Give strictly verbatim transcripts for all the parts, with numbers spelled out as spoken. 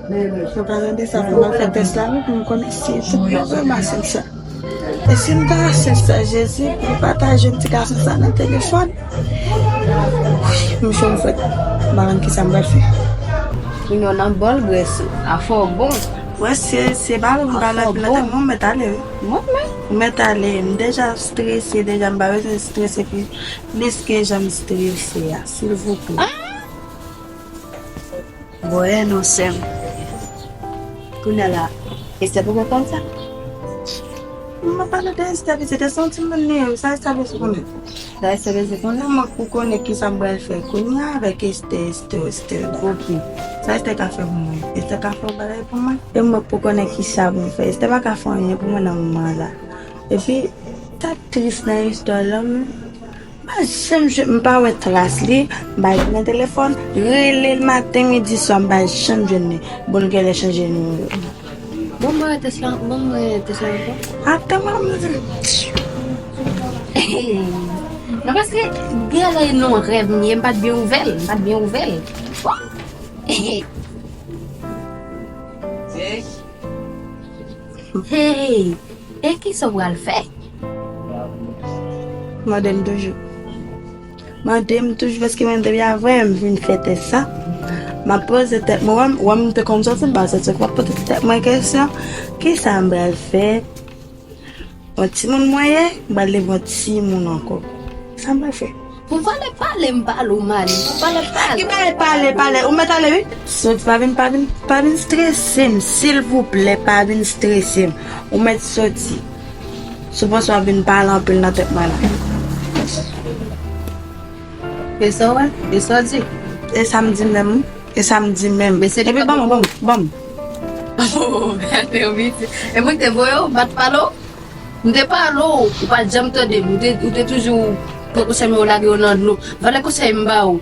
Mwen pa tande sa, fò m al fè tès la wi pou m konnen si tout moun vrèman se sa. E si m ta se sa, Jezi, pou pataje m ti gason sa nan telefòn. M cho m frèt. M pa konn kisa m pral fè. Kounya w nan bòl grès ou. Afè w bon. Wè, se, se pa lè m pale anpil nan tèt mwen, m mèt ale wi. Mwen menm? M mèt ale, m deja strese, deja m pa bezwen strese plis, plis ke jan m strese a, silvouplè. Bon, e non, sè m. Kounya la, Estè poko konn sa? M ap pale de Estè, pitit, Estè se yon timoun li ye, sa Estè bezwen konnen? Sa Estè bezwen konnen? Mwen pou konnen kisa m pral fè kounya avèk Estè, Estè, Estè la. Ok. Sa Estè ka fè pou mwen? Estè ka fè yon bagay pou mwen? E mwen pou konnen kisa pou m fè. Estè pa ka fè anyen pou mwen nan moman la. Epi, sa k tris nan istwa la, m pa janm jwenn, m pa wè tras li, m pa jwenn nan telefòn, rele l maten, midi, swa, m pa janm jwenn li. Bon, l genlè chanje nimewo. Bon, mwen rete sila, bon, mwen rete sila ankò. Ate mwen, m di. Non, paske genlè nan rèv m ye, m pa t byen ouvè l, m pa t byen ouvè l. Hey! E kisa w pral fè? Mande m toujou. Mande m toujou, paske mwen depi avè m vin fè tès sa. M ap poze tèt mwen, wè m, wè m te konn sòti, m pa sòti, m ap poze tèt mwen kesyon, kisa m pral fè? Yon timoun mwen ye, m pral leve yon timoun ankò. Sa m pral fè? Ou pale, pale, m pale, ou mal. Ou pale, pale. Ki pale, pale, pale. Ou mèt ale, wi. Sòti, pa vin, pa vin, pa vin strese m, silvouplè, pa vin strese m. Ou mèt sòti. Si w panse w ap vin pale anpil nan tèt mwen la. E sa w wè? E sa w di? E sa m di menm, wi. E sa m di menm. Epi, ban m, ban m, ban m. Oh, gade yon piti. E mwen ki te voye w, m pa t pale w? M te pale w, ou pa t janm tande m. Ou te, ou te toujou pran konsèy mwen, ou lage yo nan dlo. Valè konsèy m ba ou.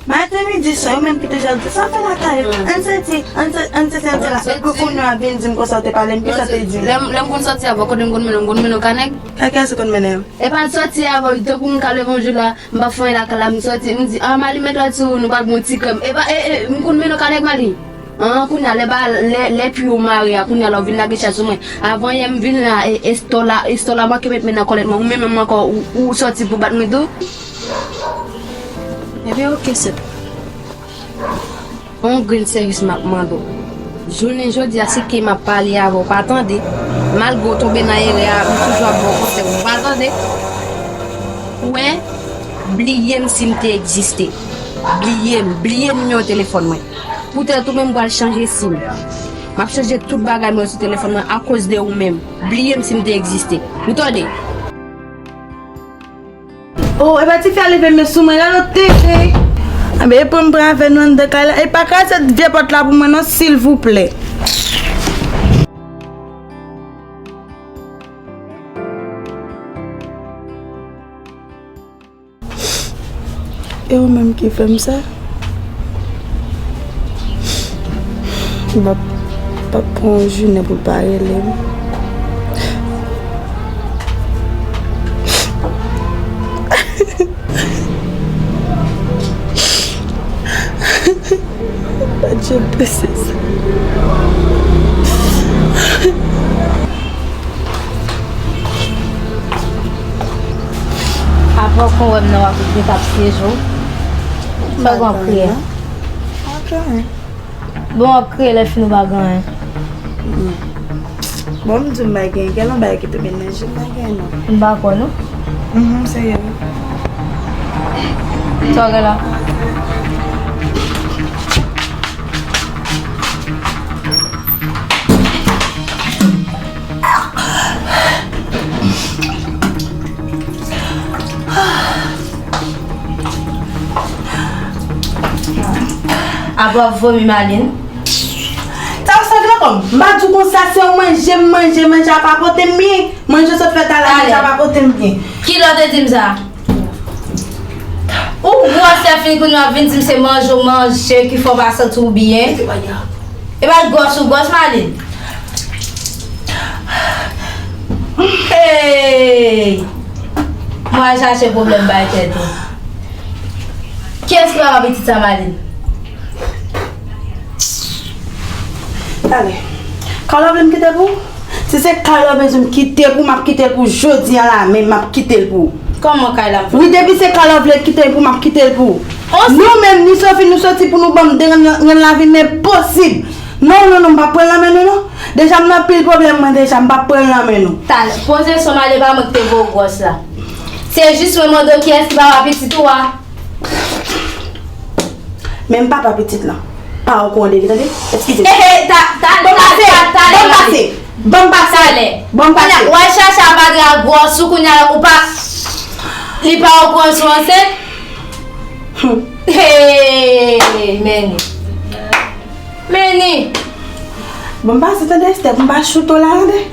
Maten, midi, swa, ou menm ki te jal di sa fè lakay. Ann soti, ann soti, ann soti, ann soti la. Pou kounye a vin di m konsa ou te pale m, kisa w te di m? Lè m, lè m konn sòti avè w, kote m konn mennen w, m konn mennen w ka nèg? Kaka se konn mennen w. E pa sòti avè w, tankou m ka leve yon jou la, m pa fè anyen lakay la, m sòti, m di, a, Mali mèt sòti sou nou, nou pral pran ti krèm. E pa, e, e, m konn mennen w ka nèg Mali. An, kounye a, lè ba, lè, lè pye w mare a, kounye a la w vin lage chay sou mwen. Avan yè m vin la, e, estò la, estò la manke met men nan kòlèt mwen. Ou menm menm ankò, ou, ou sòti pou bat mwen tou. Ebyen, oke, sè. On grenn sèvis m ap mande w. Jounen jodi a, si ke m ap pale avè w, pa tande. Malgre w tonbe nan erè a, m toujou ap ba w konsèy, ou pa tande. Ou wè, bliye m si m te egziste. Bliye m, bliye nimewo telefòn mwen. Poutèt ou menm, m pral chanje sim. M ap chanje tout bagay mwen sou telefòn mwen akoz de ou menm. Bliye m si m te egziste. Ou tande? Oh, e pa tifi a leve men sou mwen, gade yon tete. Anben, e pran m pran avè nou anndan kay la. E pa kraze vye pòt la pou mwen non, silvouplè. E ou menm ki fè m sa? M ap, m ap pran yon jounen pou l pa rele m. Adye, Princesa. Apre w konn wè m nan w ap vin k ap syeje w. Sa w gen w ap kriye? Bon, w ap kriye lè fini w pa gen anyen. Bon, m di w m pa gen, gen yon bagay ki tonbe nan je m, pa gen non. M pa kwè non. Mhm, serye wi. Sa w gen la? Apre w ap vomi, Maline. Sa w sot nan kò m? M pa di w konsa, se yon manje m manje, manje a pa pote m byen. Manje w sot fè talè a, manje a pa pote m byen. Kilè w te di m sa? Ou gwòs lè fini kounye a w ap vin di m se manje w manje ki fè w pa santi w byen. E pa gwòs ou gwòs, Maline. Hey! Mwen al chache pwoblèm bay tèt ou. Kiyès ki papa pitit sa, Maline? Talè. Carla vle m kite l pou ou? Si se Carla bezwen m kite l pou ou, m ap kite l pou ou jodi a la menm, m ap kite l pou ou. Kòman Carla vle? Wi, depi se Carla vle kite l pou ou, m ap kite l pou ou. Nou menm, ni Sophie, nou soti pou nou ban m de rann, rann lavi m enposib. Non, non, non, m p ap pran l nan men nou, non. Deja, m nan pil pwoblèm, mwen, deja, m p ap pran l nan men nou. Talè, poze sou m ale, pa mwen ki te voye w gwòs la. Se jis mwen mande w kiyès ki papa pitit ou a. Menm papa pitit lan, pa ou konnen li, tande? Eskize m. Ehe, ta, ta, Ban m ta, pase, ta, ta, ban m pase, ban m pase, Talè. Ban m pase. Kounye a, w al chache avadra gwòs ou, kounye a, ou pa, li pa okouran si w ansent? Hum. Hey, Meni. Meni. Ban m pase, tande, Esther, pou m pa choute w la, tande?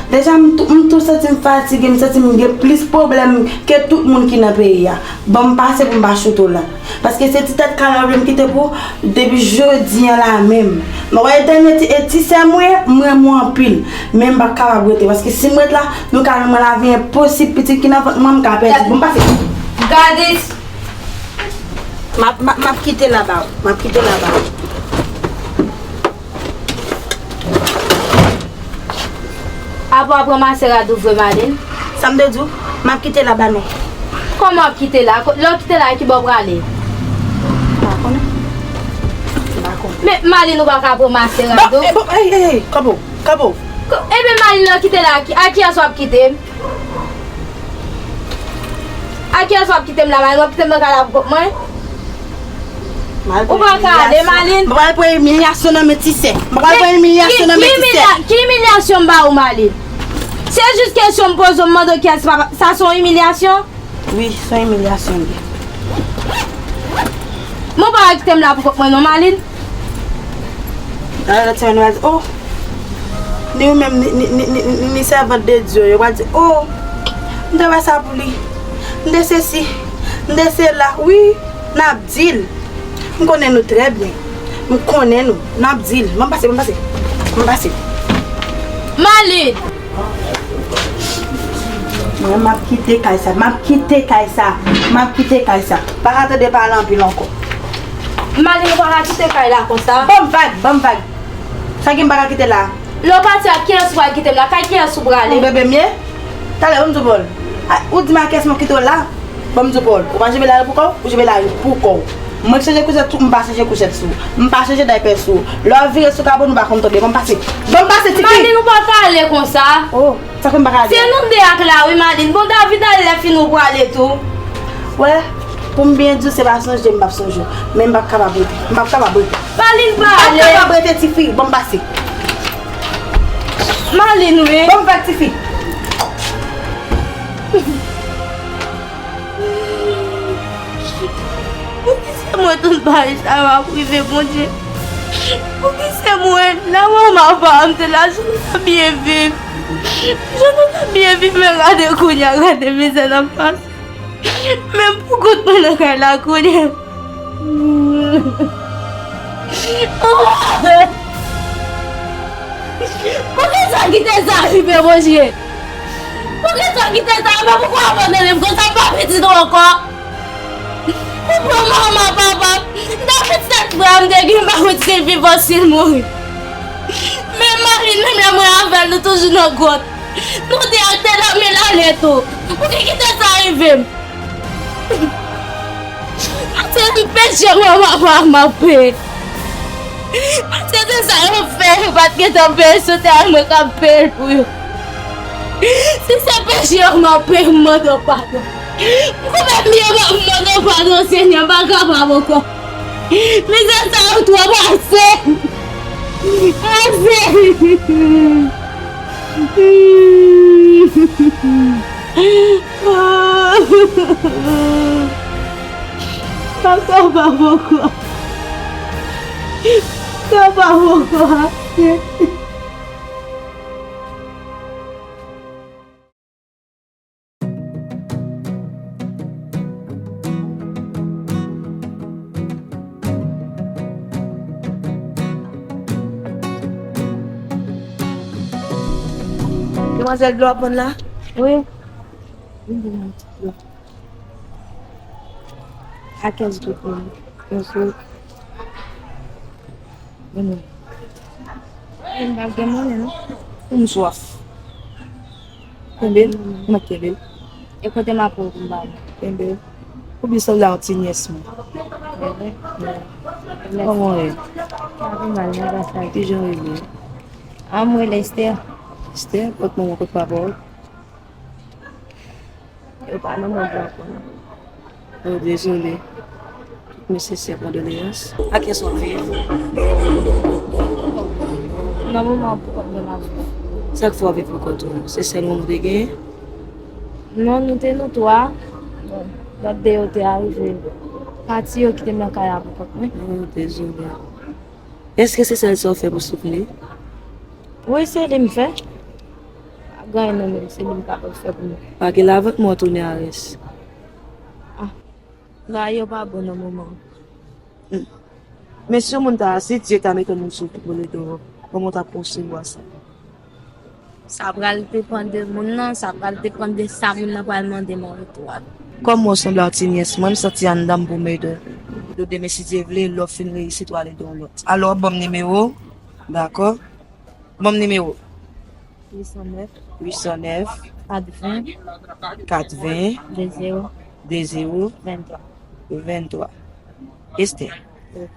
Deja, m tou, m tou santi m fatige, m santi m gen plis pwoblèm ke tout moun ki nan peyi a. Ban m pase pou m pa choute w la. Paske se ti tèt Carla vle m kite pou ou, depi jodi a la menm. Mwen wè dènye ti, e ti sè m ou ye, m renmen w anpil. Men m p ap kapab rete, paske si m ret la, nou ka rann mwen lavi enposib, pitit ki nan vant mwen, m ka pèdi. Ban m pase. Gade. M ap, m ap, m ap kite la ba ou. M ap kite la ba ou. Apa w ap ranmase rad ou vre, Malin? Sa m te di w, m ap kite la ba nou. Kòman w ap kite la? Ko-, lè w kite la, ki bò w prale? M pa konnen. M pa konnen. Men, Malin, ou pa ka ap ranmase rad ou? Bon, e, bon, ey, ey, ey, kanpe w, kanpe w. Ko-, ebyen, Malin, lè w kite la, ki, a kiyès w ap kite m? A kiyès w ap kite m la, Malin? W ap kite m nan kay la pou kont mwen? Ou pa ka ale, Malin. M pral pran imilyasyon nan men ti sè. M pral pran imilyasyon nan men ti sè. Ki imilyasyon m ba ou, Malin? Se jis kesyon m poze w, m mande w kiyès papa. Sa se yon imilyasyon? Wi, se yon imilyasyon li ye. Mwen pa kite m la pou kont mwen non, Malin. Alò, ti moun yo pral di, oh, ni ou menm, ni, ni sèvant de Dye yo pral di, oh, m te wè sa pou li. M te sesi, m te sela. Wi, n ap di l. M konnen nou trè byen. M konnen nou. N ap di l. Ban m pase, ban m pase. Ban m pase. Malin! Mwen, m ap kite kay sa. M ap kite kay sa. M ap kite kay sa. Pa ka tande pale anpil ankò. Malin, ou pa ka kite kay la konsa. Ban m vag, ban m vag. Sa ki m pa ka kite la? Lè w pati a, kiyès ou pral kite m la? Kay kiyès ou prale? Yon bebe m ye? Talè, ban m di w pawòl. A, ou di m a kiyès m ap kite w la? Ban m di w pawòl. Ou pa jwe lari pou kò w? Ou jwe lari pou kò w. Mwen k chanje kouchèt sou ou, m pa chanje kouchèt sou ou. M pa chanje daypè sou ou. Lè w ap vire sou kabòn, ou pa konn tonbe. Ban m pase. Ban m pase, tifi! Malin, ou pa ka ale konsa. Oh, sa fè m pa ka ale? Se nou de ak la, wi, Malin. Bon, David ale lè fini ou prale tou. Wè, pou m byen di w, se pa sonje m p ap sonje w. Men m p ap kapab rete. M p ap kapab rete. Malin, pa ale. M p ap kapab rete, tifi. Ban m pase. Malin, wi. Ban m vag, tifi. Poukisa mwen tout bagay sa yo ap rive, Bondye? Poukisa mwen, nan moman pa m te la, jan nou t ap byen viv? Jan nou t ap byen viv, men gade kounye a, gade mizè n ap pase. Menm pou kont mwen nan kay la kounye a. Poukisa w kite sa rive, Bondye? Poukisa w kite sa rive? Poukisa w abandone m konsa? M pa pitit ou ankò. Ou pran manman papa m. M ta pitit frè m te gen, m pa konn si l vivan, si l mouri. Men Malin, menm lè mwen avè l, nou toujou nan gwòt. Nou te ak tè la, men la nèt ou. Ou te kite sa rive m. Paske se peche mwen, papa m ap peye. Paske se sa yo fè, yo pa t gentan peye sou tè a, mwen k ap peye l pou yo. Si se peche yo, m ap peye, m mande w padon. M koupab, m mande w padon, Senyè, m pa kapab ankò. Mizè sa yo twò pase. Ase. Papa, papa, poko. Papa, poko, ase. Demwazèl, dlo ap vann la? Wi. Vin pou mwen, dlo. A kenz goud pou mwen. Kenz goud. Vini. M pa gen monnen, non. M swaf. Kenbe l, m ap kenbe l. E kote m ap pran pou m ba nou? Kenbe l. Ou byen sanble a yon ti nyès mwen. Kòman w ye? Pa pi mal, non, pa sa. Kijan w rele? A, m rele Esther. Esther, kot manman, kot papa w? Yo pa nan mond la ankò non. Oh, dezole. Tout nesesè, kondoleyans. A kiyès w ap viv? Nan moman an, pou kont mwen m ap viv. Sa k fè w ap viv pou kont ou? Se sèl manman w te genyen? Non, nou te nou twa. Bon, lòt de yo te arive pati, yo kite m nan kay la pou kont mwen. Oh, dezole. Èske se sèl sa w fè pou soutni? Wi, se li m fè. Pa gen anyen non, men se li m kapab fè pou mwen. Pa gen lavant, mwen tounen a rès. Ah, bagay yo pa bon nan moman an. Hmm. Men si yon moun ta, si Dye ta mete yon moun sou wout ou pou l ede w, kòman w t ap konsevwa sa? Sa pral depann de moun nan, sa pral depann de sa moun nan pral mande m an retou a. Kòm mwen sanble a yon ti nyès mwen, m santi anndan m pou m ede w. Demen si Dye vle, lè w fin reyisit, w al ede yon lòt. Alò, ban m nimewo w, dakò? Ban m nimewo w. Uit san nèf. Uit san nèf. Kat ven. Kat ven. De zewo. De zewo. Venntwa. Venntwa. Esther. Wi.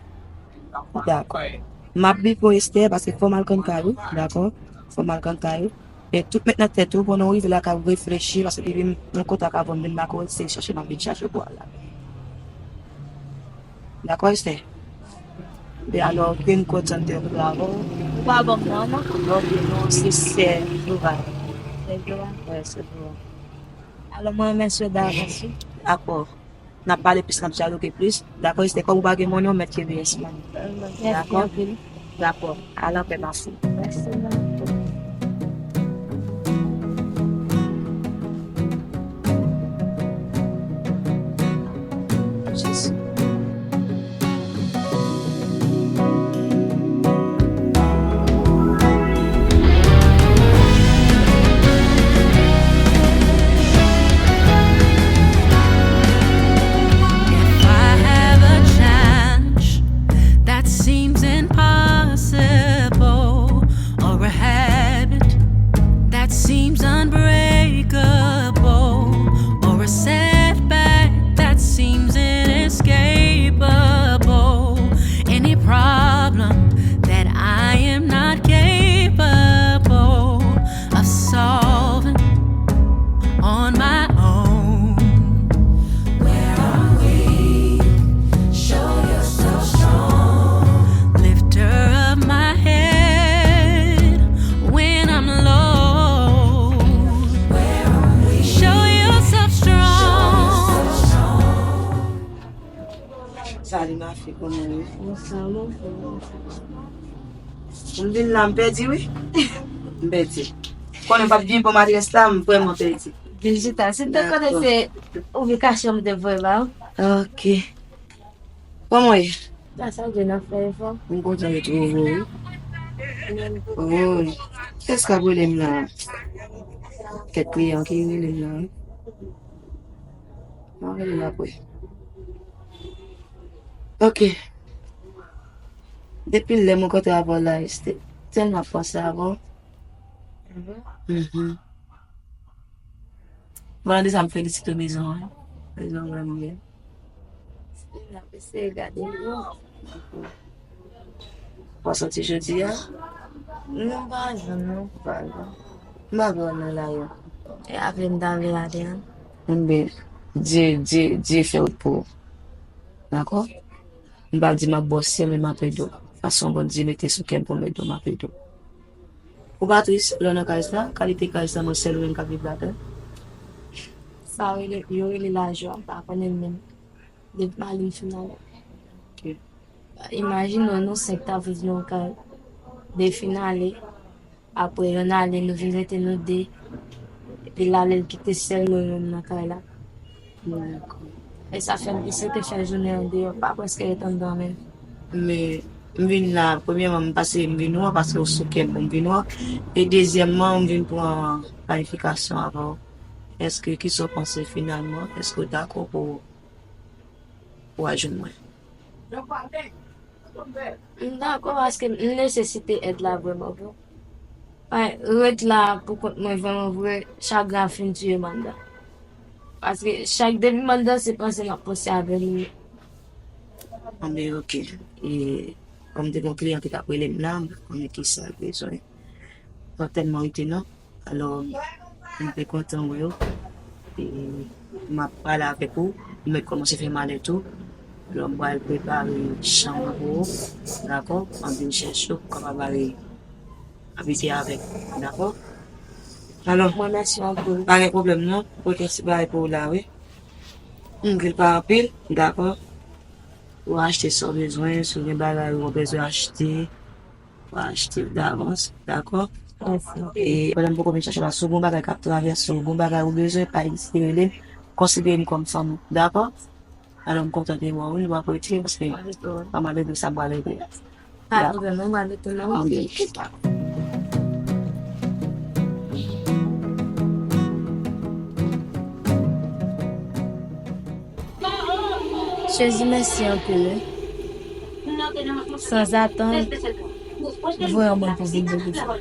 Dakò. M ap bipe w Esther, paske fò m al kann kay ou, dakò? Fò m al kann kay ou. E tout met nan tèt ou, pandan w rive lakay ou, reflechi, paske depi m nan kontak avè w, m vin lakay ou, se chache m ap vin chache w pou al la. Dakò, Esther? E alò, Green Code Center pou avè w. Ou pa ban m non, non? Non, non, se sè Jova. Sè Jova? Wi, sè Jova. Alò, mwen remèsye w davans, wi. Dakò. N ap pale plis, n ap dyaloge plis. Dakò, Esther, kòm ou pa gen monnen, w mèt kenbe yès mwen. Mèsi anpil. Dakò? Dakò. Al anpè, ma fille. Mèsi, mèsi. Jezi. If I have a challenge that seems impossible, or a habit that seems unbreakable, or a setback that seems inescapable, any problem that I am not capable of solving on my own. Where I'm weak, show yourself strong. Lifter of my head when I'm low. Where I'm weak, show yourself strong. Salut ma fille, kòman w ye? Bonswa, bonswa. M vin la, m pèdi, wi. M pèdi. Konnen m p ap gen bon adrès la, m vrèman pèdi. Vin chita. Si m te konnen se ubikasyon m te voye ba ou. Ok. Kòman w ye? Sa, sa byen, n ap fè efò. M kontan retwouve w, wi. Wi. Kiyès k ap rele m la? Kèk kliyan ki rele m la, wi. Mwen rele l apre. Ok. Depi lè m rankontre avè w la, Esther, tèlman ap panse avè w. Mhm. Bon, deja m felisite w, mezon an. Mezon an vrèman bèl. N ap eseye gade l. Ou pa soti jodi a? Non, m pa jwenn non. Pa jwenn. M pa vle w nan lari a. E avle m ta vle ale a. Enben, Dye, Dye, Dye fè wout pou ou. Dakò? M pa di m ap ba w sèl, men m ap ede w. Fason Bondye mete sou kè m pou m ede w, m ap ede w. Ou pa tris lè w nan kay sa? Kalite kay sa, mwen sèl ou menm k ap viv ladan l? Sa yo rele, yo rele lajwa, m pa konnen l menm. Depi m ale, m fin ale. Ok. Imajine w, nou senk t ap viv nan yon kay, de fin ale, apre yonn ale, nou vin rete nou de, epi l ale, l kite sèl nou menm nan kay la. Dakò. E sa fè m, m sete fè jounen an deyò, m pa prèske ret anndan menm. Men, m vin la, premyèman, m pase, m vin wè w, paske w sou kè m pou m vin wè w. E dezyèmman, m vin pran planifikasyon avè w. Èske, kisa w panse finalman? Èske w dakò pou w al jwenn mwen? M dakò paske m nesesite èd la vrèman vre. Ay, ret la pou kont mwen vrèman vre, chagren ap fin tiye m anndan. Paske chak depi m anndan, se panse m ap panse avè li. Anben, oke. E, kòm te gen yon kliyan ki t ap rele m la, m pa konnen kisa l bezwen. Sètènman, wi, te non. Alò, m te kontan wè w. E, m ap pale avèk ou. M mèt kòmanse fè malèt ou. Alò, m pral prepare chanm an pou ou. Dakò? Anben, chèche w pou kapab ale abite avèk mwen, dakò? Alò, mwen, mèsi anpil. Pa gen pwoblèm non. Pote ti bagay pou ou la, wi. M di l pa anpil, dakò? Ou achte sa w bezwen, si w gen bagay ou bezwen achte, ou achte davans, dakò? Mèsi. E pandan m poko vin chache la, si w gen bagay k ap travèse w, gen bagay ou bezwen, pa ezite rele m, konsidere m kòm fanmi w, dakò? Alò, m kontan te wè w, nou ap retire paske pa malgre sa m pral rete. Pa gen pwoblèm, non, m pral rete non. Anben, chita. Jezi, mèsi anpil, wi. Sanzatann, voye yon moun pou vin delivrem.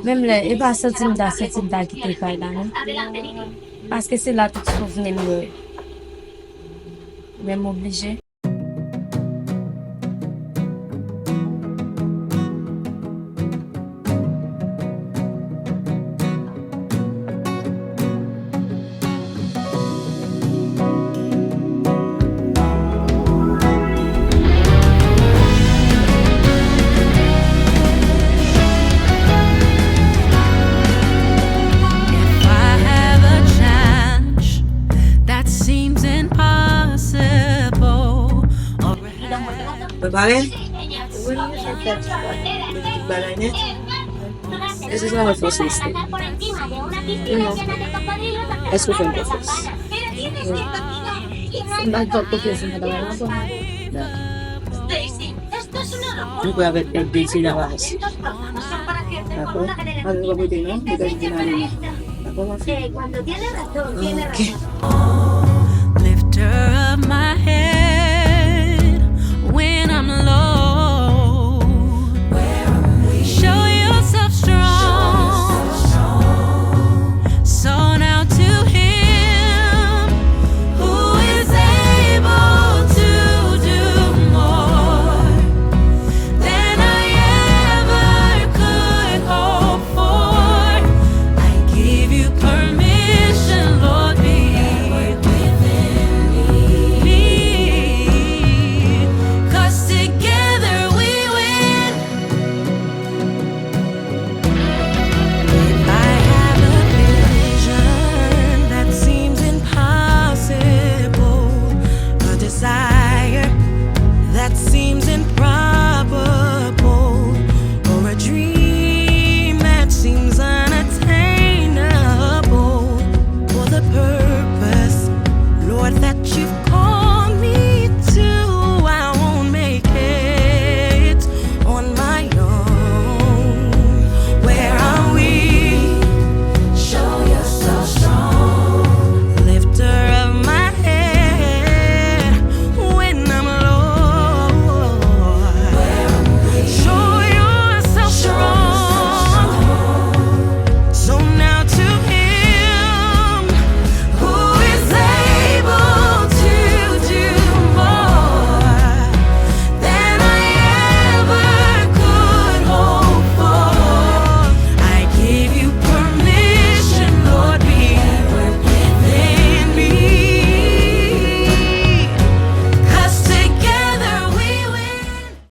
Menm lè, e pa santi m ta, santi m ta kite kay la, non. Paske se la tout souvni m yo ye. Men m oblije. If I have a chance that seems impossible, or Prepare? Tout bagay nèt? Èske sa wè fòs ou, Esther? Non. Èske w fè m konfyans? M pa fè w konfyans, m pa ta wè ankò. Dakò. Nou prè avèk èd de Dye n ap avanse. Dakò? Ann nou pa pote non, nou ta di n ale non. Dakò, ma fille? Ok. Lift her